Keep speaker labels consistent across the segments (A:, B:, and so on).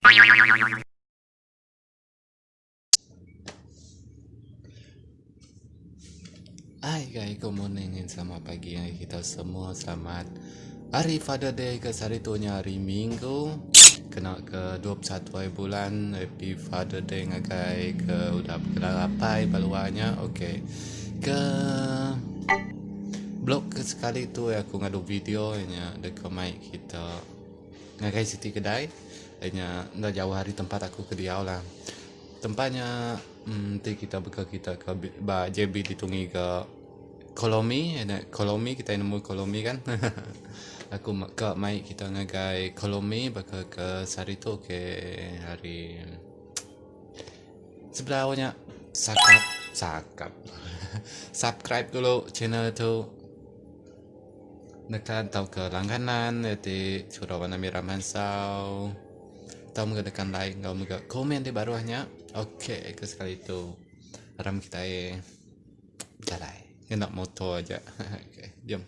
A: Hai guys, good morning and selamat pagi ngagai kita semua. Selamat Hari Father Day ke sehari tu nya hari Minggu kena ke 21 hari bulan. Happy Father Day ngagai ke udah bekelala apai ba luar nya. Okey. Ke blog ke sekali tu aku ngadu video nya deka mai kita ngagai siti kedai nya enda jauh ari tempat aku ke diau lah. Tempat nya enti kita baka kita ke ba JB ditu ngiga kolomi nya kolomi kitai nemu kolomi kan aku ka mai kita ngagai kolomi baka ke sehari tu ke hari sebedau nya sakap sakap subscribe dulu channel tu. Nekan tauka langganan ti chura warna mirah mansau tau mega nekan like enggau mega komen di baruh nya. Ok ke sekali tu aram kitai bejalai ngena motor aja. Ok jom.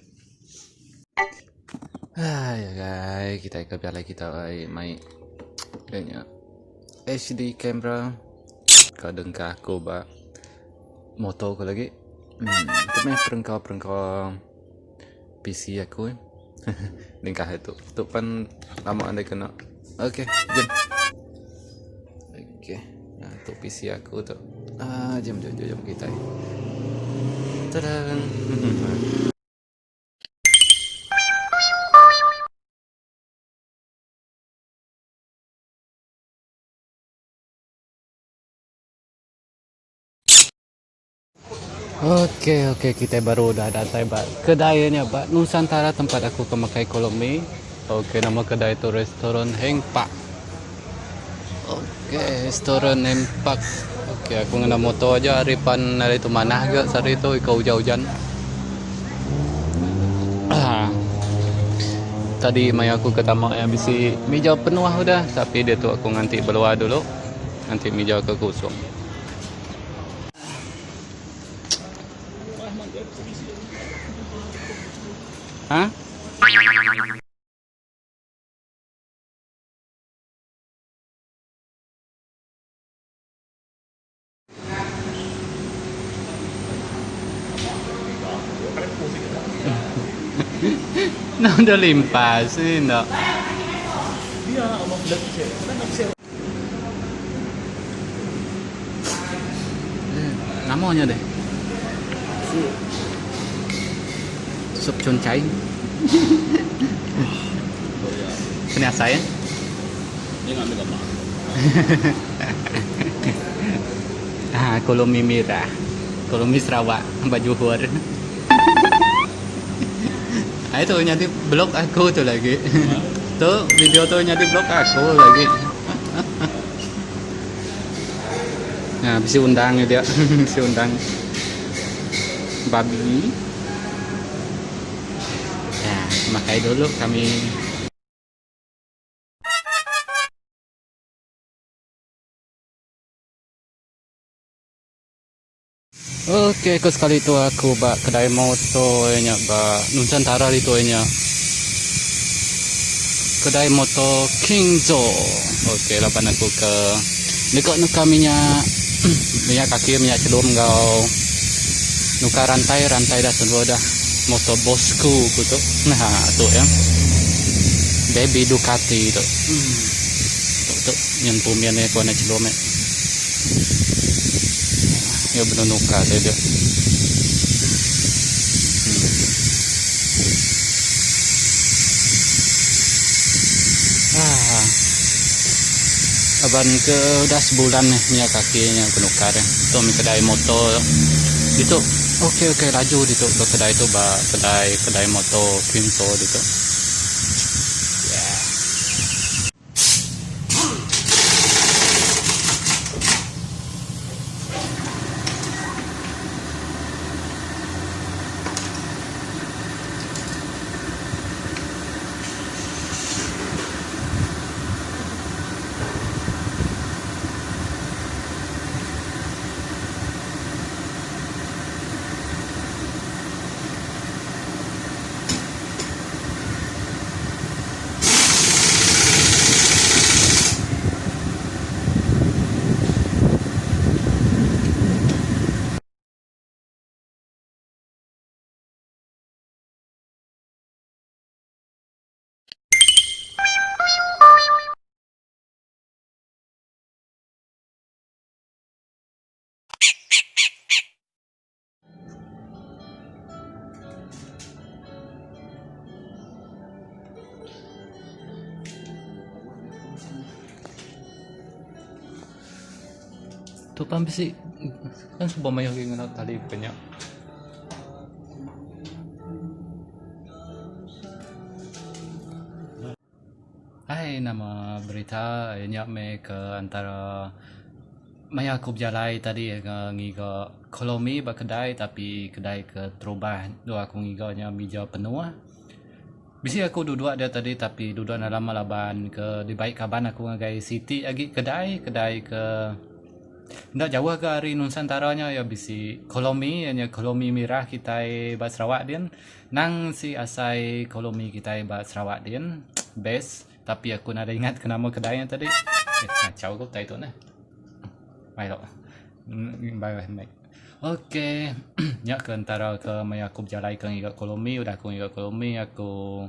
A: Hai agai kitai ke bejalai kitai mai nya HD camera ka dengkah aku ba motor ku lagi. Uhh tu meh perengka-perengka PC aku eh. Nengah tu. Tu pan lama andai kena. Okey, jom. Okey. Nah, tu PC aku tu. Ah, jom jom jom, jom kita. Tadang. Okey okey kitai baru udah datai ba kedai nya ba Nusantara tempat aku ke makai kolok mi. Okey nama kedai tu restoran Heng Pak. Okey restoran Heng Pak. Okey aku ngena motor aja hari pan hari tu manah ga sehari tu iko ujan-ujan. Tadi maya aku ke tama iya bisi mija penuh udah tapi diatu aku nganti beluar dulu nganti mija ke kusung. Ha? Nah, udah limpas ini enggak. Nama nya deh. Sup cuncai. Kena asai eh.
B: Dia ngambil gambar.
A: Ah, kolomi merah. Kolomi Sarawak baju Johor. Ah, itu nyadi blog aku tu lagi. Tu video tu nyadi blog aku lagi. Nah, bisi undang dia. Bisi undang. Babi. Ya, makai dulu kami. Okey, ke sekali tu aku ba kedai motor nya ba Nusantara ditu nya. Kedai motor Kingzo. Okey laban aku ke deka nukar minyak minyak kaki minyak chelum enggau nukar rantai rantai dah telu dah motor bosku ku tu. Nah tu iya. Baby Ducati tu. Tu tu nyen pumin iya ku anak chelum iya. Iya benung nukar sida. Ah. Laban ke udah sebulan meh nya kaki nya ke nukar eh. Tu meh kedai motor ditu. Okey okey laju ditu ba kedai tu ba kedai kedai motor Kimso ditu. Yeah. Tu pan bisi kan suba mayuh agi ngena tali baka nya. Ai nama berita nya meh ke antara maya aku bejalai tadi ngiga kolomi ba kedai tapi kedai ke terubah dua aku ngiga nya mija penuh. Bisi aku duduk dia tadi tapi duduk enda lama laban ke dibai kaban aku ngagai siti agi kedai, kedai ke enda jauh ga ari Nusantara nya iya bisi kolomi iya nya kolomi mirah kitai ba Sarawak din. Nang si asai kolomi kitai ba Sarawak din best tapi aku nadai ingat ke nama kedai nya tadi. Eh ngachau ku utai tu neh. Bai tu. Bai bai. Ok nya ke entara ke maya aku bejalai ke ngiga kolomi udah aku ngiga kolomi aku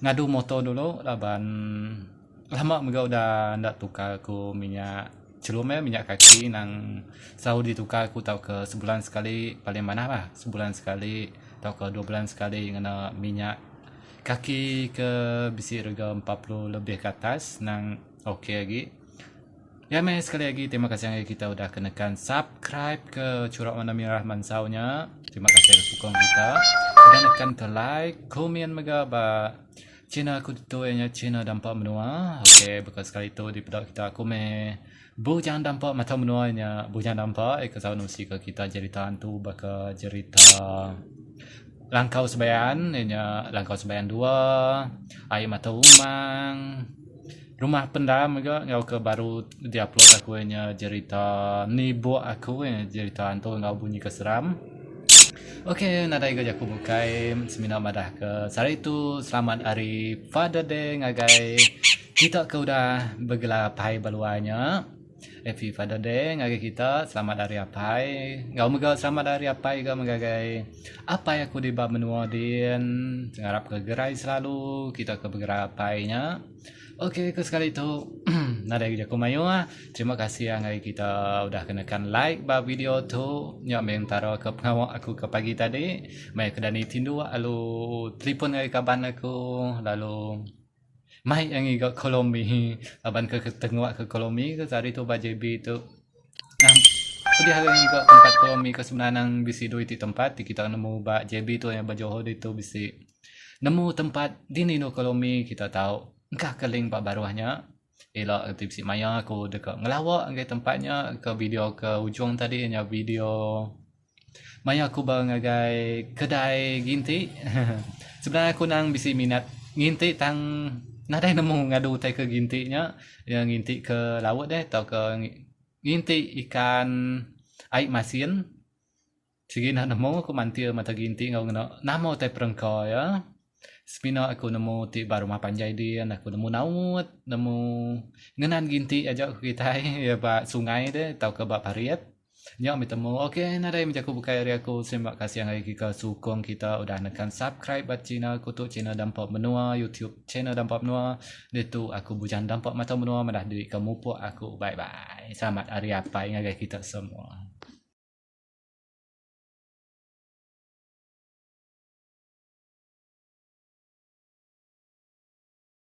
A: ngadu motor dulu laban lama mega udah enda tukar ku minyak chelum eh minyak kaki nang selalu ditukar ku tauka sebulan sekali paling manah lah sebulan sekali tauka dua bulan sekali ngena minyak kaki ke bisi rega 40 lebih ke atas nang ok agi. Ya meh sekali agi terima kasih ngagai kita udah ke nekan subscribe ke churak warna mirah mansau nya. Terima kasih atas sukong kita. Udah nekan ke like, komen mega ba channel aku ditu iya nya channel Dampa Menua. Okey baka sekali tu dipeda kita aku meh Bujang Dampa Mata Menua nya Bujang Dampa eh ke tau nusi ke kita jerita antu baka jerita Langkau Sebayan iya nya Langkau Sebayan dua, Ai Mata Umang. Rumah pendam mega enggau ke baru di upload aku iya nya jerita nibok aku iya nya jerita antu enggau bunyi ke seram. Ok nadai ga jaku bukai semina madah ke sehari tu selamat hari Father Day ngagai kita ke udah begelar apai ba luar nya. Happy Father Day ngagai kita selamat hari apai enggau mega selamat hari apai ga ngagai apai aku di ba menua din ngarap ke gerai selalu kita ke begerai apai nya. Ok ke sekali tu nadai jaku mayuh terima kasih ngagai kita udah ke nekan like ba video tu nya meh entara ke pengawa aku ke pagi tadi meh ke dani tinduk lalu telefon ngagai kaban aku lalu mai iya ngiga kolomi laban ke tengok ke kolomi ke sehari tu ba JB tu pedih ari ngiga tempat kolomi ke sebenarnya bisi dua iti tempat ti kita nemu ba JB tu ba Johor ditu bisi. Nemu tempat dini endur kolomi kita tau engkah ke link ba baruh nya. Ila enti bisi maya aku deka ngelawa ngagai tempat nya ke video ke ujung tadi nya video maya aku ba ngagai kedai ginti. Sebenar aku nang bisi minat nginti tang nadai nemu ngadu utai ke ginti nya. Iya nginti ke laut deh tauka nginti ikan ai masin. Sigi enda nemu aku mantil mata ginti enggau ngena nama utai perengka iya. Semina aku nemu ti ba rumah panjai din aku nemu naut nemu ngenan ginti aja ku kitai iya ba sungai deh tauka ba parit. Nya mih temu ok nadai mih jaku bukai ari aku terima kasih ngagai kita sukung kita udah nekan subscribe ba channel aku tu channel Dampa Menua YouTube channel Dampa Menua ditu aku Bujang Dampa Mata Menua madah diri ke mupuk aku bye bye selamat hari apai ngagai kita semua.